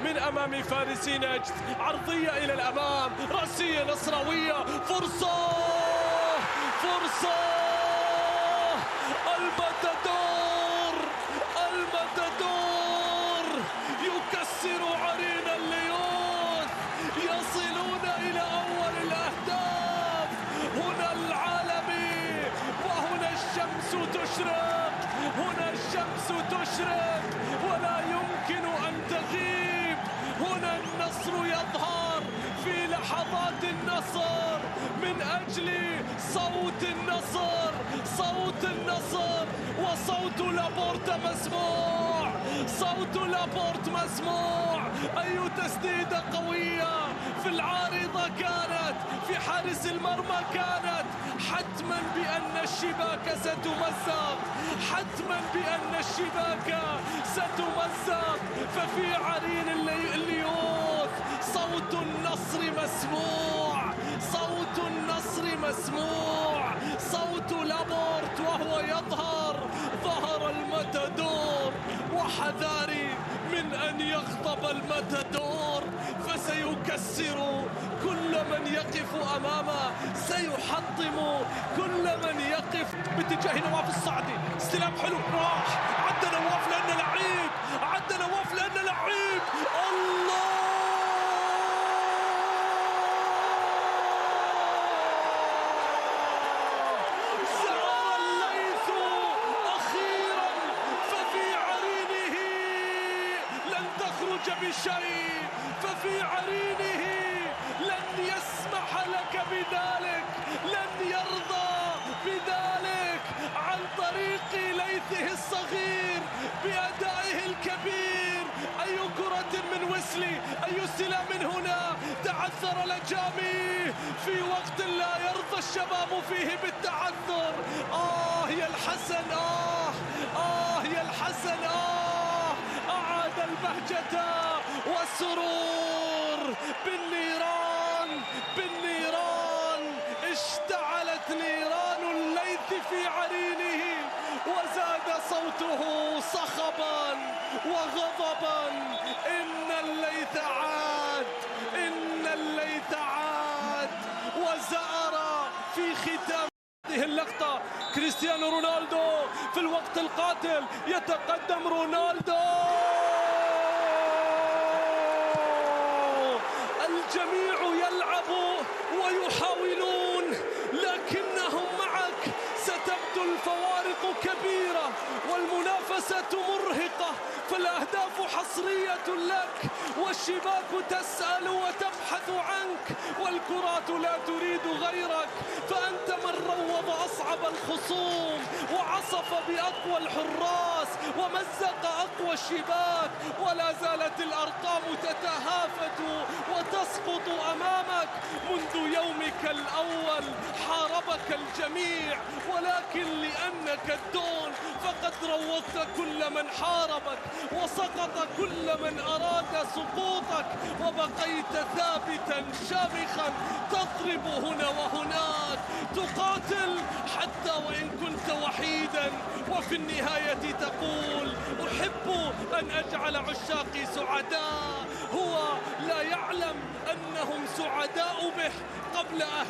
من أمام فارس نجد. عرضية إلى الأمام، رأسية نصراوية، فرصة فرصة، الماتادور الماتادور يكسر عرين الليوث، يصلون إلى أول الأهداف. هنا العالمي وهنا الشمس تشرق، هنا الشمس تشرق ولا يمكن أن تغيب. هنا النصر يظهر في لحظات النصر من أجل صوت النصر، صوت النصر، وصوت لابورت مسموع، صوت لابورت مسموع. أي تسديدة قوية في العارضة كانت، في حارس المرمى كانت، حتما بأن الشباك ستمزق، حتما بأن الشباك ستمزق. ففي عرين الليوث صوت النصر مسموع، صوت النصر مسموع، صوت لابورت وهو يظهر. ظهر الماتادور، وحذاري من أن يغضب الماتادور فسيكسر كل من يقف أمامه، سيحطم كل من يقف. باتجاه نواف الصعدي، استلام حلو، راح عدى نواف لأنه لعيب، عدى نواف لأنه لعيب. الله، زار الليث أخيرا، ففي عرينه لن تخرج بشيء، ففي عرينه لن يسمح لك بذلك، لن يرضى بذلك. عن طريق ليثه الصغير بأدائه الكبير. أي كرة من ويسلي، أي استلام من هنا، تعثر لجامي في وقت لا يرضى الشباب فيه بالتعثر. آه يا الحسن، آه آه يا الحسن، آه. أعاد البهجة والسرور بالنيران، بالنيران اشتعلت نيران الليث في عرينه، وزاد صوته صخبا وغضبا. إن الليث عاد، إن الليث عاد وزأر في ختام هذه اللقطة. كريستيانو رونالدو في الوقت القاتل، يتقدم رونالدو، الجميع يلعب ويحاولون لكنهم معك. ستبدو الفوارق كبيرة والمنافسة مرهقة، فالأهداف حصرية لك، والشباك تسأل وتبحث عنك، والكرات لا تريد غيرك. فأنت من روض أصعب الخصوم، وعصف بأقوى الحراس، ومزق أقوى الشباك، ولا زالت الأرقام تتهافت وتسقط أمامك. منذ يومك الأول حاربك الجميع، ولكن لأنك الدون فقد روضت كل من حاربك، وسقط كل من أراد سقوطك، وبقيت ثابتا شامخا تضرب هنا وهناك، تقاتل حتى وإن كنت وحيدا، وفي النهاية تقول أحب أن أجعل عشاقي سعداء. هو لا يعلم أنهم سعداء به قبل أهداف.